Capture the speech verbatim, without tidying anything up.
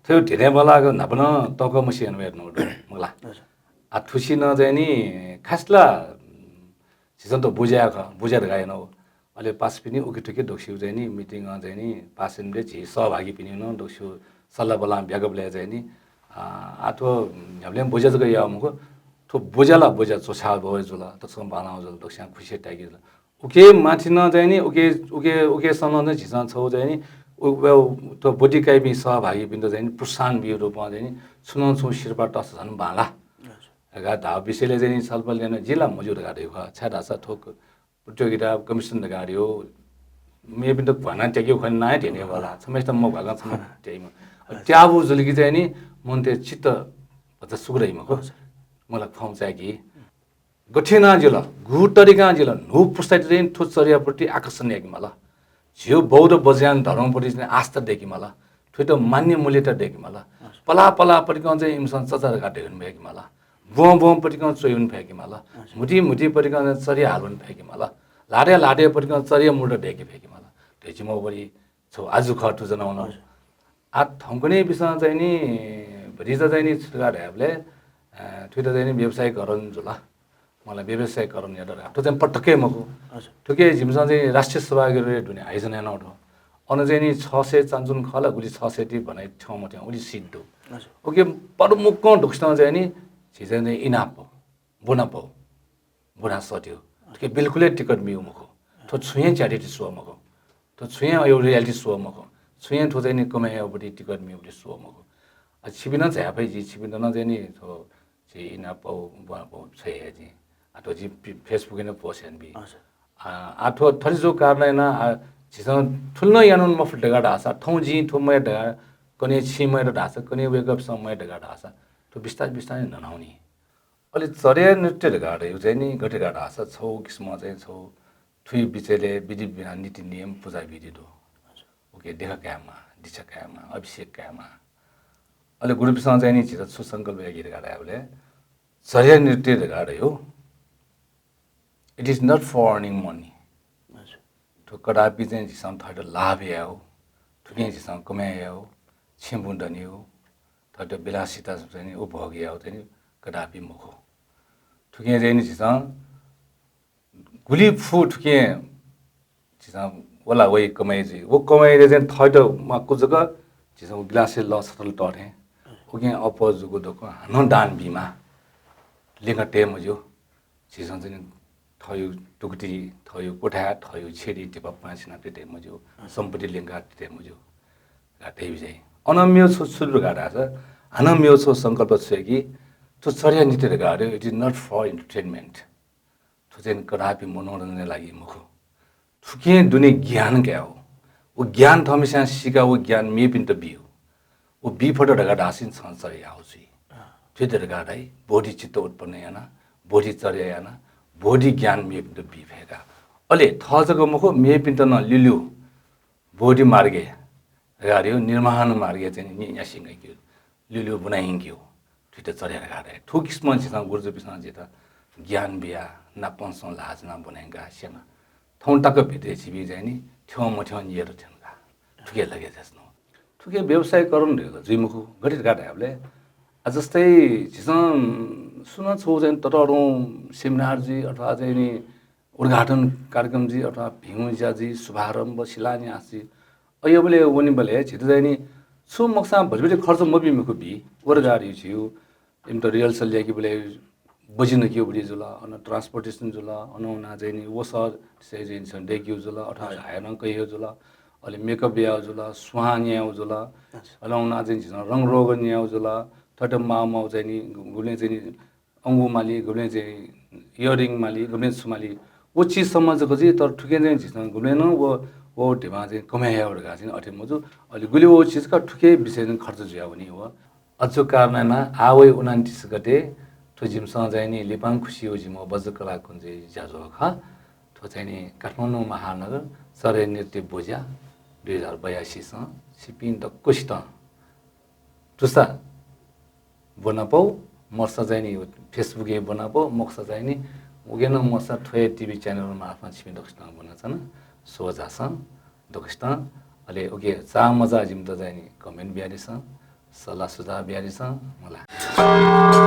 थ्व ध्यने बलाक न्हापनं तःकः मसियान वये धुन दु, मखु ला। हजुर। आ, थुसि नं चाहिँ नि खास ला, झीसं त बुझ्या खः, बुझ्या धकाः यानागु। अले पासापिनि उखेथुखे दक्वसिगु चाहिँ नि meeting-ं चाहिँ नि पासापिनि झी सहभागीपिनि नं दक्वसिगु सल्लाह बल्लां ब्यागबलय् चाहिँ नि, आ, आ, थ्व न्ह्याबलें बुझ्या जक याः मखु, थ्व बुझ्या ला बुझ्या च्वछाः बहवय् जुल, दक्वसिनं बांलाः जुल, दक्वसिनं खुसि ताय्‌के जुल। उके माथि नं चाहिँ नि, उके, उके, उके सनं चाहिँ झीसं छगू चाहिँ नि, उ, उ, थ्व ब्वति काइपिं सहभागीपिन्त चाहिँ नि प्रोत्साहन बिउ रूपं चाहिँ नि, छुं नं छुं सिरपाः तःसा झन बांलाः। हजुर। धकाः धाःगु विषयलय् चाहिँ नि छलफल याना, जिं ला मज्यू धकाः धयागु खः। छाय्‌धाःसा थ्व प्रतियोगिता commission धकाः धयागु, मेपिन्त घ्वाना त्याकेगु खँ नां हे ध्यने बला। छम्हय्‌सित मघ्वाकं छम्हय् त्याइम्ह। त्याःगु जुल कि चाहिँ नि, मनूतय् चित्त भचा सुख दइ मखु। हजुर। मला खँ चाय्‌की। गथे यानाः जुल, गु तरिकां जुल, न्हू पुस्तायात चाहिँ थ्व चर्याप्रति आकर्षण याके माल। झीगु बौद्ध वज्रयान धर्मप्रति चाहिँ आस्था दयेके माल। थुइत मान्य मूल्यता दयेके माल। हजुर। पलाः पलाः पतिकं चाहिँ इमिसं चचा धकाः धयावने फयेके माल। ब्वं ब्वं पतिकं च्वयावने फयेके माल। हजुर। म्हुतुइ म्हुतुइ पतिकं चाहिँ चर्या हालावने फयेके माल। ल्हातय् ल्हातय् पतिकं चर्या मूर्त दयेके फयेके माल। धइचिम्ह वरि छौ आजु खः थुजनावन। हजुर। आ, थौंकन्हय्‌पिसं चाहिँ नि, भतिचा चाहिँ नि छु धकाः धायेबलय्, अ, थुइत चाहिँ नि व्यवसायीकरण जुल। मला व्यवसायीकरण यात धकाः। थ्व चाहिँ पटक्कै मखु। हजुर। थुके जिमिसं चाहिँ राष्ट्रिय सभागारय् दुने आयोजना यानागु दु। अन चाहिँ नि छ सय चानचुन खः ला, गुलि छ सय ति भनाइ थ्यंमथ्यं उलि seat दु। हजुर। उके प्रमुखं दक्वसितं चाहिँ नि, झी चाहिँ नि इनाप ब्वनापौ, ब्वना सःतेगु। थुके बिल्कुलै टिकट मिउ मखु। थ्व छुं हे charity show मखु। थ्व छुं हे अय् reality show मखु। छुं हे थ्व चाहिँ नि कमय् याःगुपट्टि टिकट मिउपट्टि show मखु। आ, छिपिं नं झाये फइ, जि छिपिन्त नं चाहिँ नि थ्व झी इनापौ, ब्वनापौ छ्वये हे जिं। आ, थ्व जिं पि-, Facebook-य् नं post यानाबी। हजुर। आ, आ, थ्व थथे जूगु कारणं यानाः, आ, झीसं थुलि नं यानावने मफुत धकाः धाःसा, थौं जिं थ्व मयात धकाः, कन्हय् छिं मयात धाःसा, कन्हय् वय्‌कःपिसं मयात धकाः धाःसा, थ्व बिस्तार बिस्तार न्हनावनी। अले चर्या नृत्य धकाः धयागु चाहिँ नि गथे धकाः धाःसा छौ किसिमं चाहिँ छौ थुइ बिचय् विधि विधान, नीति नियम, पुजा विधि दु। उके देखा कायेमाः, दीक्षा कायेमाः, अभिषेक कायेमाः। अले गुरुपिसं चाहिँ नि झीत छु संकल्प याकी धकाः धायेबलय् चर्या नृत्य धकाः धयागु, it is not for earning money। हजुर। थ्व कदापि चाहिँ झीसं थःत लाभ यायेगु, थुकिं झीसं कमय् यायेगु, छेँ बुँ दनेगु, थःत विलासिता चाहिँ नि उपभोग यायेगु चाहिँ नि कदापि मखु। थुकिं चाहिँ नि झीसं गुलि फु थुकिं झीसं वला वइ कमाइ जुइ। व कमाइले चाहिँ थःत माक्व जक झीसं व गिलासय् लः सतल तः थें उकिं अप्वः जूगु दक्व हानं दान बीमाः। लिंक तये मज्यू। झीसं चाहिँ थःगु तुकति, थःगु क्वथाय्, थःगु छेँय् धिपा पाहां सिनाः तये मज्यू। सम्पत्ति लिंकाः तये मज्यू धकाः धयाबी चाहिँ। अन मेगु छु, छु दु धकाः धाःसा, हानं मेगु छु संकल्प छु कि थ्व चर्या नृत्य धकाः धयागु, it is not for entertainment। थ्व चाहिँ कदापि मनोरञ्जनया लागि मखु। थुकिं दुने ज्ञान कायेगु। व ज्ञान थःम्हेस्यां सीकाः व ज्ञान मेपिन्त बीगु। व बी फत धकाः धाःसा छं चर्या याःगु जुइ। थुइत धकाः धाइ, बोधिचित्त उत्पन्न यानाः, बोधिचर्या यानाः, बोधि ज्ञान मेपिन्त बी फय्काः। अले थः जक मखु, मेपिन्त नं ल्यूल्यू बोधि मार्गय् धकाः धयागु निर्वाण मार्गय् चाहिँ नि न्यासि यंकेगु, ल्यूल्यू ब्वना यंकेगु, थुइत चर्या धकाः धाइ। थुकिसिमं झीसं गुरुजुपिसं झीत ज्ञान बियाः नापंसं ल्हाः ज्वनाः ब्वना यंकाः स्यना। थौं तक भिंतय् झीपिं चाहिँ नि थ्यंमथ्यं नियत थ्यन का। थुके लगे झ्यासनु। थुके व्यवसायीकरण धयागु जुइ मखु, गथे धकाः धायेबलय्, आ, जस्तै झीसं सुं नं छगू चाहिँ ततःधंगु seminar जुइ अथवा चाहिँ नि उद्घाटन कार्यक्रम जुइ अथवा भिंगु ज्या जुइ, शुभारम्भ, शिलान्यास जुइ। अय्‌बलय् वनेबलय् झीत चाहिँ नि छुं मखुसां भतिभति खर्च मबी मखु बी। व धकाः धयागु झीगु इमित rehearsal याकेबलय् बजि नकेगु बजि जुल, अन transportation जुल, अन वनाः चाहिँ नि वसः चाहिँ नि छं दय्‌केगु जुल, अथवा हजुर। झाय् रंग कयागु जुल, अले makeup यायेगु जुल, स्वां न्यायेगु जुल, हजुर। अले वनाः चाहिँ झीसं रंग रोगन न्यायेगु जुल, थथे माःमाः चाहिँ नि गुबलें चाहिँ नि अंगू माली, गुबलें चाहिँ earring माली, गुबलें छु माली, व चिजसम्म जक जुइ, तर थुके चाहिँ झीसं गुबलें नं व, व धिबां चाहिँ कमाय् यायेगु धकाः चाहिँ अथे मजू। अले गुलि व चिज का थुके विषय चाहिँ खर्च जुयावनी व। अज्याःगु कारणं यानाः आः वइ उनान्तिस गते थ्व जिमिसं चाहिँ नि लिपांखुसियागु जिमिगु वज्रकला कुञ्जय् ज्याझ्वः खः। थ्व चाहिँ नि काठमाडौं महानगर चर्या नृत्य बोज्या दुई हजार बयासीसं छिपिं दक्वसितं दुसा ब्वनापौ, मखुसा चाहिँ नि Facebook-य् ब्वनापौ, मखुसा चाहिँ नि उके नं मखुसा थ्व हे TV channel मार्फत छिपिं दक्वसितं ब्वनाच्वना। स्वः झासँ दक्वसितं। अले उके चाःमचाः जिमित चाहिँ नि comment बियादिसँ। सल्लाह सुझाव बियादिसँ मला।